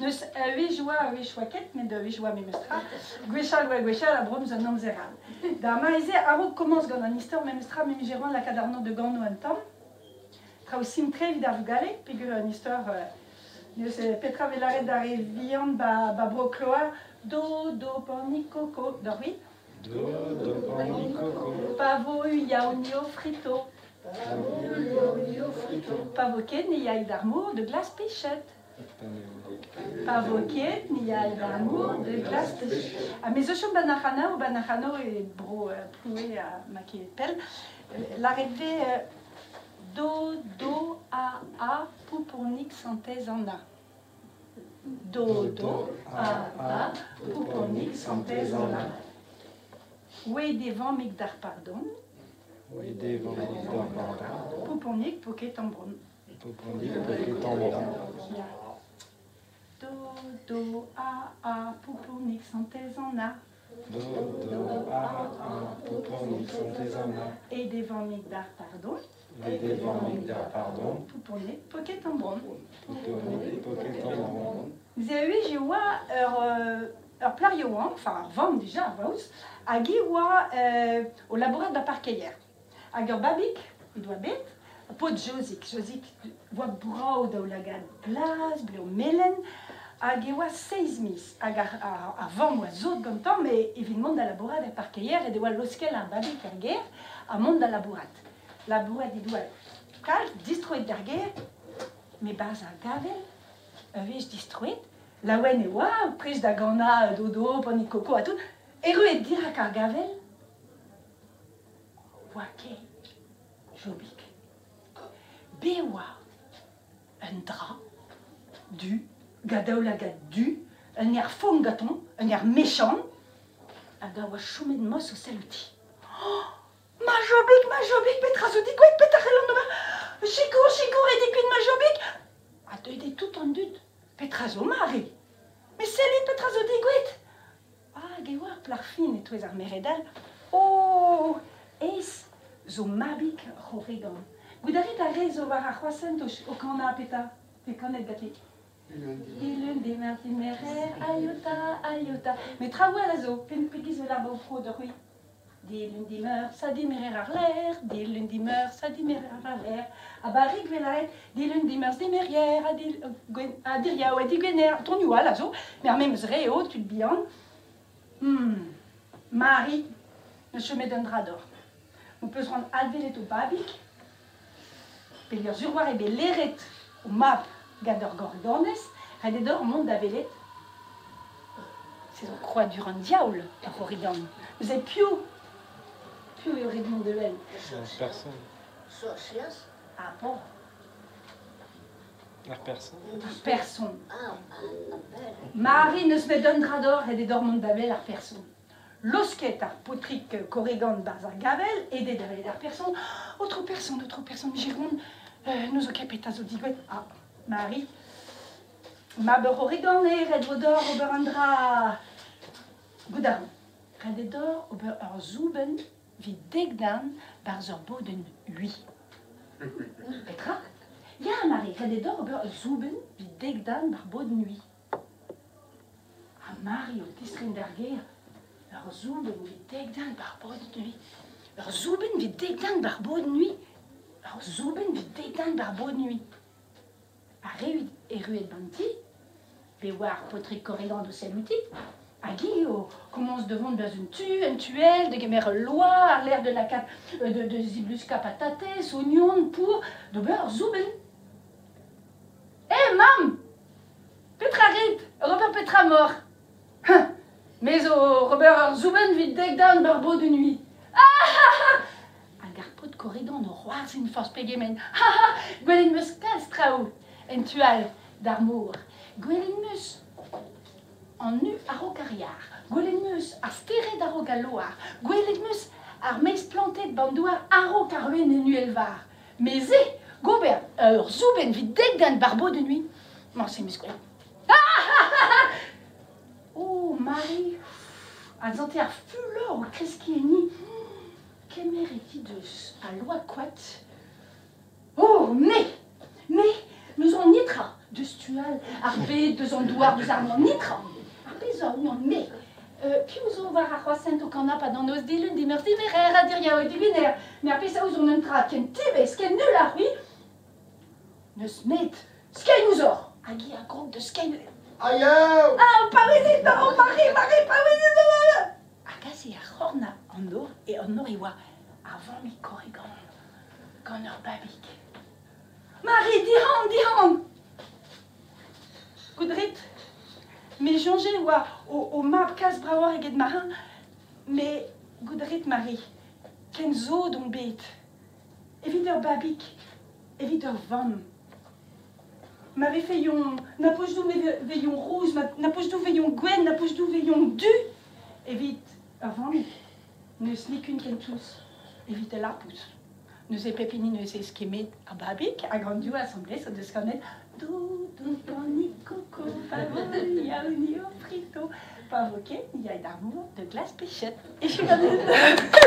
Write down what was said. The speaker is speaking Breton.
Neus ur wech oa, ur wech oa ket, met ur wech oa memes tra. Gwechall oa gwechall ha bromz an amzer all. D'ar mare-se, a-raok komañs gant an istor memes tra, me 'mije c'hoant lakaat arnañ da gano un tamm. Traoù simpl-tre evit ar vugale, peogwir un istor neus petra 'vez lâret d'ar re vihan ba, ba bro Kloar, do, do, panik, koko, d'ur wi? Do, do, panik, koko. Pa vo yaounio frito. Pa vo yaounio frito. Pa vo ket ne yay d'ar mor de glask pechet. Pa vo ket ne yay d'ar mor de glask pechet. Ha me zo chom 'ba Nac'hanav, 'ba Nac'hanav e bro Ploue ha ma ket pell. Lâret 'vez do, do, a, a, pouponig Santez Anna. Do, do, a, a, pouponig Santez Anna. Oe d'e vammig d'ar pardon. Oe d'e vammig d'ar pardon. Pouponig poket an bronn. Pouponig poket an bronn. Ya. Do, do, a, a, pouponig Santez Anna. Do, do, a, a, pouponig Santez Anna. E d'e vammig d'ar pardon. E d'e vammig d'ar pardon. Pouponig poket an bronn. Pouponig poket an bronn. Se a wech e oa ur, ur plac'h yaouank, enfin ur vamm dija, ar vaouez, hag hi oa o labourat ba parkeier. Hag ur babig he doa bet, paotr Jozig. Jozig oa brav daoulagad glas, blev melen, hag e oa seizh miz. Hag ar, ar, ar vamm oa sot gantañ, met evit mont da labourat er parkeier he devoa laoskel ar babig er gêr ha mont da labourat. Labourat he doa kalz, distroet d'ar gêr, met 'barzh ar gavell, ur wech distroet, laouen e oa, prest da ganañ dodo, panik koko ha tout, erruet dirak ar gavell, oa ket Jobig. Be oa un dra du, gant daoulagad du, un aer fonn gantañ, un aer mechant, hag a oa chomet mos o sell outi. Oh, ma Jobig, ma Jobig, petra zo degouezhet, petra c'hellan ober? Sikour, sikour, aet eo kuit ma Jobig! Ha deuet eo tout an dud. Petra zo, Mari? Met sellit petra zo degouezhet! Hag e oa ur plac'h fin e-touez ar merc'hed all. Oh! Aes zo mabig C'horrigan. Goût a rit ar re zo war ar c'hroashent o kanañ petra? Pe kanet gante? Dilun, dimeurzh, dimerc'her, aiota, aiota. Met traoù all a zo. Pegiz 'vel ar baour-pro deoc'h-c'hwi? Dilun, dimeurzh, ha dimerc'her àr-lerc'h. Dilun, dimeurzh, ha dimerc'her àr-lerc'h. Ha barrik 'vel aet. Dilun, dimeurzh, dimerc'her, ha dil, ha diriaou, ha digwener. Tonioù all a zo, met ar memes re eo, tud bihan. Mari, n'eus chomet un dra deoc'h. Ho peus c'hoant adwelet ho babig? Peger sur war eo bet leret ho mab gant ur gorganez, ret eo deoc'h mont da welet. Se zo krouadur an diaoul, ur c'horrigan. Neuze piv, piv eo ret mont da wel? Person. Sorciers? Ah bon. Ar person. Ar person. Mari n'eus met un dra deoc'h, ret eo deoc'h mont da wel ar person. Losket ar paotrig Korrigan 'barzh ar gavell, aet eo da welet ar person. Aotrou person, aotrou person, Gironde, n'ouzo ket petra zo digouezhet. Ah, Mari, mab ur C'horrigan eo, ret vo deoc'h ober un dra. Goût a ran. Ret eo deoc'h ober ur soubenn evit dek darn 'barzh ur bodenn ui. Petra? Ya, Mari, ret eo deoc'h ober ur soubenn evit dek darn 'barzh bodenn ui. Ha Mari o tistreiñ d'ar gêr, ur soubenn evit dek den 'bar bod-nuit. Ur soubenn evit dek den 'bar bod-nuit. Ur soubenn evit dek den 'bar bod-nuit. Ha re erruet 'ban ti, pe oa ar paotrig Korrigan o sell outi, hag hi o komañs da vont 'barzh un tu, un tu-ell, da gemer ul loa, àr-lerc'h da lakaat da zibluskañ patatez, ognon, pour, d'ober ur soubenn. Eh mamm! Petra 'rit? Ober petra 'maoc'h? Hañ! Me zo ober ur soubenn evit dek darn bar bod nuit. Ah! Hag ar paotr Korrigan o c'hoarzhin forzh pegement. Ha ha! Gwelet 'm eus kalz traoù en tu all d'ar mor. Gwelet 'm eus an u a-raok ar yar. Gwelet 'm eus ar stered a-raok al loar. Gwelet 'm eus ar meiz plantet 'ban douar a-raok ar wenn en uhelvar. Me se, gober ur soubenn evit dek den bar bod nuit. Morse 'm eus gwellet. Oh, Mari, a sante ar fulor o kreskiñ enni. Kemeret he deus al loa koad. Oh, me, me, n'ouzon netra. Deus tu all ar bed, deus an douar, deus ar mor, netra. Ar pezh a ouian-me, piv zo war ar c'hroashent o kanañ 'pad an noz dilun, dimeurzh, dimerc'her ha diriaoueg, diviner? Me ar pezh a ouzon un dra ken tibez, ken nul ha c'hwi, n'eus 'met skeiñ ouzhoc'h! Hag hi a grog da skeiñ. Aïe! Ah, paouezit oh, Marie, Marie, paouezit! Hag aze ar c'horn an nor, e an nor e oa ar vammig korrigan gant ur babig. Mari, dihan, dihan! Goudrit, me soñje e oa ho mab kalz bravoc'h eget ma c'hañ, met goudrit, Mari, ken sot on bet. Evit ur babig, evit ur vamm. Ma vefe yon na poch-dou veillon rouz, na poch-dou veillon gwenn, na poch-dou veillon du, evit ur vammig, n'eus nikun ken tous evit ul lapous. Neuze pep hini neuze eskemmet ar babig hag an div asambles o deus kanet Doudou panik koko pa vo yaou frito pa vo ket ni yay d'ar mor da glask pechet. Echu ganin.